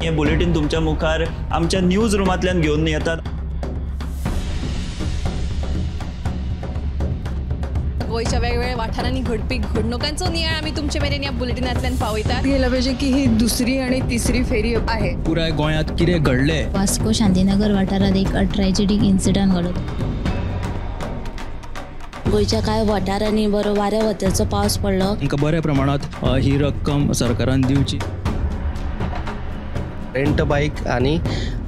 हे बुलेटीन तुमच्या मुखार आमच्या न्यूज रुमांतल्यान घेवन येतात। गोंयच्या वेगवेगळ्या वाठारांनी घडपी घडणुकांचो नियाळ आमी तुमचे मेरेन ह्या बुलेटिनांतल्यान पावयतात। गेला पाहिजे की ही दुसरी आणि तिसरी फेरी आहे। पुराय गोंयांत कितें घडलें। वास्को शांतीनगर वाठारांत एक ट्रॅजेडीक इन्सिडंट घडलो। गोंयच्या कांय वाठारांनी बरो वाऱ्या वताचो पावस पडलो। तांकां बऱ्या प्रमाणांत ही रक्कम सरकारान दिवची। रेंट बाईक आनी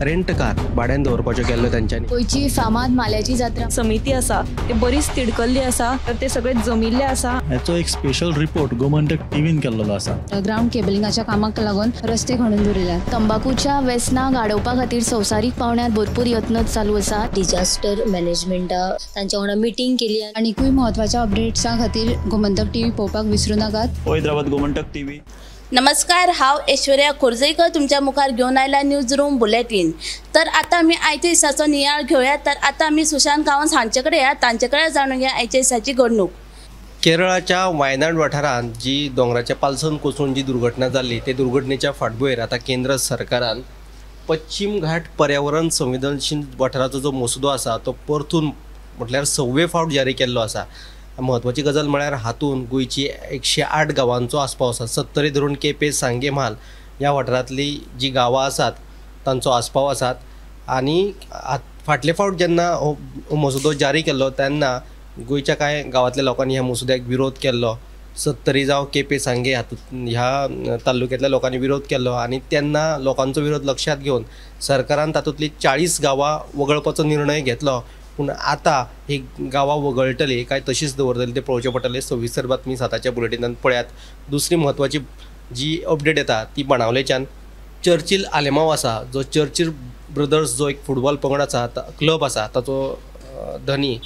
रेंट कार भाड्यान दवरपाच्यो केल्ल्यो तेंच्यांनी। गोंयची फामाद माल्याची जात्रा समिती आसा ते बरीच तिडकल्ली आसा, तर ते सगळे जमिल्ले आसा। हाचो एक स्पेशल रिपोर्ट गोमंतक टीव्हीन केल्लो आसा। ग्रावंड केबलिंगाच्या कामाक लागून रस्ते खणून दवरिल्यात। तंबाकूच्या वेसनाक आडोवपा खातीर संवसारीक पावंड्यार भरपूर यत्न चालू आसा। डिजास्टर मॅनेजमेंटा तांच्या वांगडा मिटींग केली। आनीकूय म्हत्वाच्या अपडेट्सां खातीर गोमंतक टीव्ही पळोवपाक विसरूं नाकात। हैदराबाद गोमंतक टीव्ही। नमस्कार, हांव ऐश्वर्या खोर्जेकर तुमच्या मुखार घेवन आयला न्यूज रूम बुलेटीन। तर आतां आमी आयच्या दिसाचो नियाळ घेवया। तर आतां आमी सुशांत गांवस हांचे कडेन या, तांचे कडेन जाणून घेया आयच्या दिसाची घडणूक। केरळाच्या वायनाड वाठारांत जी दोंगराच्या पालसन कोसळून जी दुर्घटना जाल्ली ते दुर्घटनेच्या फाटभुंयेर आतां केंद्र सरकारान पश्चिम घाट पर्यावरण संवेदनशील वाठाराचो जो मसुदो आसा तो परतून म्हटल्यार 6वे फावट जारी केल्लो आसा। म्हत्वाची गजाल म्हळ्यार हातूंत गोंयची 108 गांवांचो आस्पाव आसा। सत्तरी धरून केपें सांगें म्हाल ह्या वाठारांतली जी गांवां आसात तांचो आस्पाव आसात। आनी फाटले फावट जेन्ना हो मसुदो जारी केल्लो तेन्ना गोंयच्या कांय गांवांतल्या लोकांनी ह्या मसुद्याक विरोध केल्लो। सत्तरी जावं केपें सांगें हातूंत ह्या तालुक्यांतल्या लोकांनी विरोध केल्लो आनी तेन्ना लोकांचो विरोध लक्षांत घेवन सरकारान तातूंतली 40 गांवां वगळपाचो निर्णय घेतलो। पूण आतां ही गांवां वगळटली काय तशीच दवरतली तें पळोवचें पडटलें। सविस्तर बातमी 7च्या बुलेटिनान पळयात। दुसरी म्हत्वाची जी अपडेट येता ती बाणावलेच्यान चर्चिल आलेमाव आसा, जो चर्चिल ब्रदर्स जो एक फुटबॉल पंगड आसा, क्लब आसा, ताचो धनी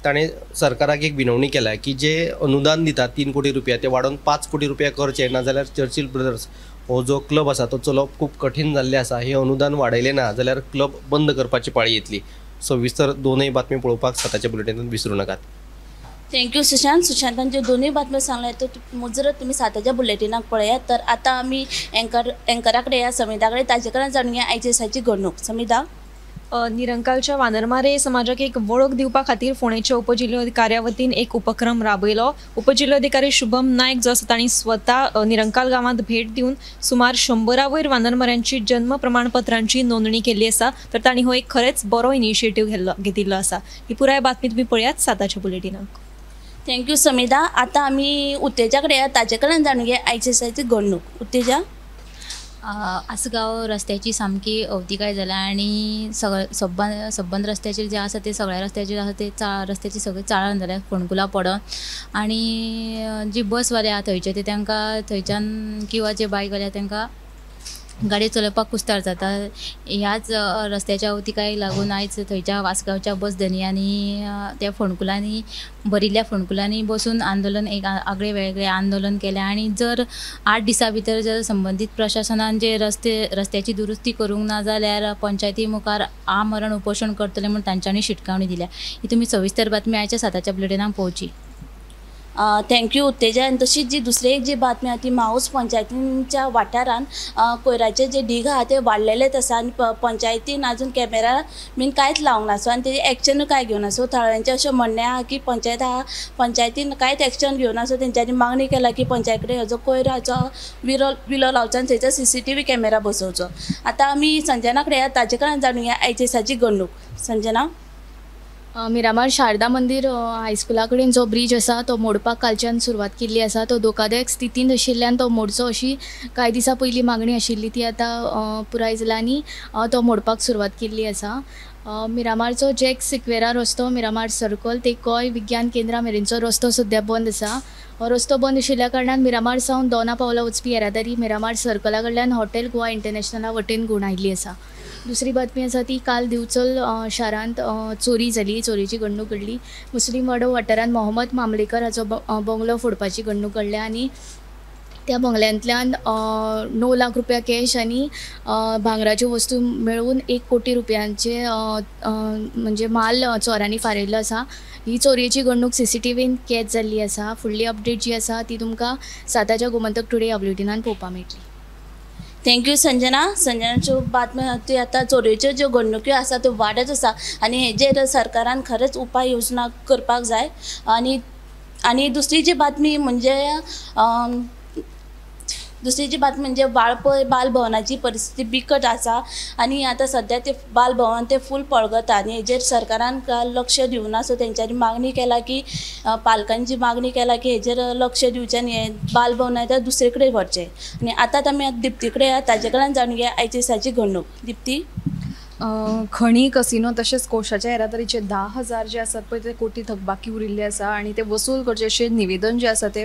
ताणें सरकाराक एक विनवणी केल्या की जे अनुदान दिता 3 कोटी रुपया ते वाडोवन 5 कोटी रुपया करचे, नाजाल्यार चर्चिल ब्रदर्स हो जो क्लब आसा तो चलोवप खूब कठीण जाल्लें आसा। हें अनुदान वाडयलें ना जाल्यार क्लब बंद करपाची पाळी येतली। सविस्तर दोनूय बातमी पळोवपाक 7च्या बुलेटिनांत विसरूं नाकात। Thank you Sushant. सुशांतांच्यो दोनूय बातम्यो सांगल्या त्यो मुजरत तुमी 7च्या बुलेटिनाक पळयात। तर आतां आमी एंकरा कडेन या समिता कडेन, ताचे कडेन जाणून घेया आयच्या दिसाची घडणूक। समिता, निरंकालच्या वानरमारे समाजाक एक वळख दिवपा खातीर फोंडेच्या उपजिल्होधिकाऱ्या वतीन एक उपक्रम राबयलो। उपजिल्होधिकारी शुभम नायक जो आसा तांणी स्वता निरंकाल गांवांत भेट दिवन सुमार 100 वयर वानरमाऱ्यांची जन्म प्रमाणपत्रांची नोंदणी केल्ली आसा। तर तांणी हो एक खरेंच बरो इनिशिएटीव घेतिल्लो आसा। ही पुराय बातमी तुमी पळयात 7च्या बुलेटिनाक। Thank you Samita. आतां आमी उत्तेजा कडेन, ताचे कडेन जाणून घेया आयच्या दिसाची घडणूक। उत्तेजा, आसगांव रस्त्याची सामकी अवतिकाय जाल्या आनी सबंद रस्त्याचेर जे आसा ते सगळ्या रस्त्याचेर आसा ते रस्त्याची सगळी चाळण जाल्या, फोंडकुलां पडोन। आनी जी बसवाले आहा थंयचे ते तांकां थंयच्यान किंवा जे बायकवाले आहा तांकां गाडी चलोवपाक कुस्तार जाता। ह्याच रस्त्याच्या अवतिकायेक लागून आयज थंयच्या वासगांवच्या बस धनयांनी त्या फोंडकुलांनी भरिल्ल्या फोंडकुलांनी बसून आंदोलन एक आगळे वेगळे आंदोलन केलें। आनी जर 8 दिसां भितर जर संबंदीत प्रशासनान जे रस्त्याची दुरुस्ती करूंक ना जाल्यार पंचायती मुखार आमरण उपोशण करतले म्हूण तांच्यांनी शिटकावणी दिल्या। ही तुमी सविस्तर बातमी आयच्या 7च्या बुलेटिनाक पळोवची। Thank you Utteja. आनी तशीच जी दुसरी एक जी बातमी आहा ती माऊस पंचायतीच्या वाठारान कोयराचे जे ढीग आहा ते वाडलेलेच आसा आनी पंचायतीन आजून कॅमेरा बीन कांयच लावंक ना। सो आनी तेजें एक्शनूय कांय घेवना। सो थळाव्यांचें अशें म्हणणें आहा की पंचायत आहा पंचायतीन कांयच एक्शन घेवना। सो तेंच्यांनी मागणी केला की पंचायत कडेन हेजो कोयराचो विलो लावचो आनी थंयसर CCTV camera बसोवचो। आतां आमी संजना कडेन या, ताचे कडेन जाणून घेया आयच्या दिसाची घडणूक। संजना, मिरामार शारदा मंदीर हायस्कुला कडेन जो ब्रीज आसा तो मोडपाक कालच्यान सुरवात केल्ली आसा। तो धोकादायक स्थितींत आशिल्ल्यान तो मोडचो अशी कांय दिसां पयलीं मागणी आशिल्ली, ती आतां पुराय जाल्या आनी तो मोडपाक सुरवात केल्ली आसा। मिरामारचो जॅक सिक्वेरा रस्तो, मिरामार सर्कल ते गोंय विज्ञान केंद्रा मेरेनचो रस्तो सद्या बंद आसा। हो रस्तो बंद आशिल्ल्या कारणान मिरामार सावन दोना पावला वचपी येरादारी मिरामार सर्कला कडल्यान हॉटेल गोवा इंटरनॅशनला वटेन गुणायिल्ली आसा। दुसरी बातमी आसा ती काल दिवचल शारांत चोरी जाली, चोरयेची घडणूक घडली। मुस्लीम वाडो वाठारांत मोहम्मद मामलेकर हाचो बंगलो फोडपाची घडणूक घडल्या आनी त्या बंगल्यांतल्यान 9 लाख रुपया कॅश आनी भांगराच्यो वस्तू मेळून 1 कोटी रुपयांचे म्हणजे माल चोरांनी फारयल्लो आसा। ही चोरयेची घडणूक CCTVन कॅच जाल्ली आसा। फुडली अपडेट जी आसा ती तुमकां 7च्या गोमंतक टुडे ह्या बुलेटिनान पळोवपाक मेळटली। Thank you Sanjana. संजनाच्यो बातम्यो ती आतां चोरयेच्यो ज्यो घडणुक्यो आसा त्यो वाडत आसा आनी हेजेर सरकारान खरेंच उपाय योजना करपाक जाय. आनी आनी दुसरी जी बातमी म्हणजे वाळपय बाल भवनाची परिस्थिती बिकट आसा आनी आतां सद्या ते बाल भवन ते फूल पळगता आनी हेजेर सरकारान लक्ष दिवना. सो तेंच्यांनी मागणी केला की पालकांची मागणी केला की हेजेर लक्ष दिवचें आनी हें बाल भवन आतां दुसरे कडेन व्हरचें. आनी आतां आमी दिप्ती कडेन ताजे कडल्यान जाणून घेया आयच्या दिसाची घडणूक. दिप्ती, खणी कसिनो तशेंच कोशाच्या येरादारीचे 10,000 जे आसात पळय ते कोटी थकबाकी उरिल्ले आसा आनी ते वसूल करचे अशें निवेदन जे आसा ते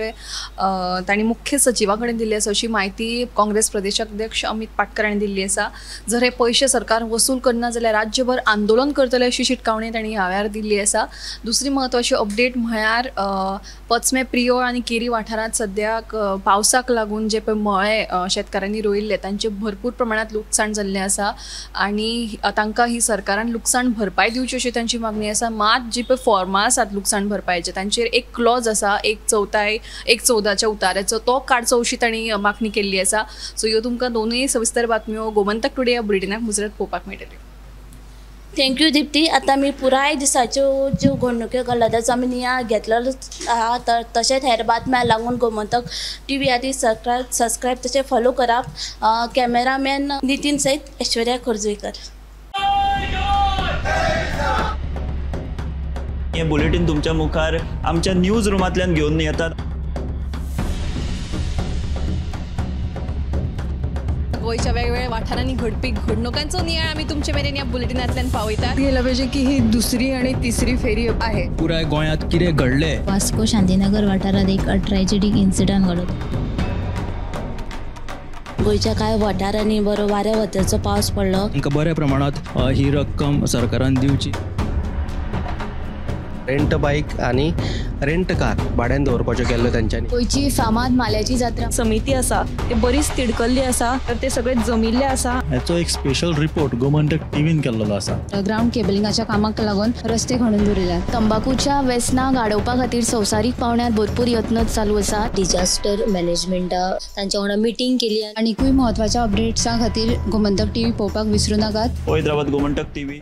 तांणी मुख्य सचिवा कडेन दिल्ली आसा अशी म्हायती काँग्रेस प्रदेशाध्यक्ष अमित पाटकर हांणी दिल्ली आसा. जर हे पयशे सरकार वसूल करना जाल्यार राज्यभर आंदोलन करतले अशी शिटकावणी तांणी ह्या वेळार दिल्ली आसा. दुसरी म्हत्वाची अपडेट म्हळ्यार पचमे प्रियोळ आनी केरी वाठारांत सद्याक पावसाक लागून जे पळय मळे शेतकारांनी रोयिल्ले तांचे भरपूर प्रमाणांत लुकसाण जाल्लें आसा आनी तांकां ही सरकारान लुकसाण भरपाय दिवची अशी तांची मागणी आसा. मात जी पळय फॉर्मां आसात लुकसाण भरपायेचे तांचेर एक क्लॉज आसा 1/4 उताऱ्याचो तो काडचो अशी तांणी मागणी केल्ली आसा. सो ह्यो तुमकां दोनूय सविस्तर बातम्यो गोमंतक टुडे ह्या बुलेटिनाक मुजरत पळोवपाक मेळटल्यो. Thank you Dipti. आतां आमी पुराय दिसाच्यो ज्यो घडणुक्यो घडल्या ताचो आमी नियाळ घेतलेलो आहा. तर तशेंच हेर बातम्या लागून गोमंतक टीव्ही आदी सबस्क्रायब तशें फॉलो कराप. कॅमेरामॅन नितीन सयत ऐश्वर्या खोर्जुंवेकर. हे बुलेटिन तुमच्या मुखार आमच्या न्यूज रुमांतल्यान घेवन येतात. गोंयच्या वेगवेगळ्या वाठारांनी घडपी घडणुकांचो नियाळ आमी तुमचे मेरेन ह्या बुलेटिनांतल्यान पावयतात. गेला पाहिजे की ही दुसरी आणि तिसरी फेरी आहे. पुराय गोंयांत कितें घडलें, वास्को शांतीनगर वाठारांत एक ट्रॅजेडीक इन्सिडंट घडलो. गोंयच्या कांय वाठारांनी बरो वाऱ्या वताचो पावस पडलो. तांकां बऱ्या प्रमाणांत ही रक्कम सरकारान दिवची. रेंट बायक आनी रेंट कार भाड्यान दवरपाच्यो केल्ल्यो तेंच्यांनी. गोंयची फामाद माल्याची जात्रा समिती आसा ते बरीच तिडकल्ली आसा, तर ते सगळे जमिल्ले आसा. हाचो एक स्पेशल रिपोर्ट गोमंतक टीव्हीन केल्लो आसा. ग्रावंड केबलिंगाच्या कामाक लागून रस्ते खणून दवरिल्यात. तंबाकूच्या वेसनाक आडोवपा खातीर संवसारीक पावंड्यार भरपूर यत्न चालू आसात. डिजास्टर मॅनेजमेंटा तांच्या वांगडा मिटींग केली. आनीकूय म्हत्वाच्या अपडेट्सां खातीर गोमंतक टीव्ही पळोवपाक विसरूं नाकात. पळयत रावात गोमंतक टीव्ही.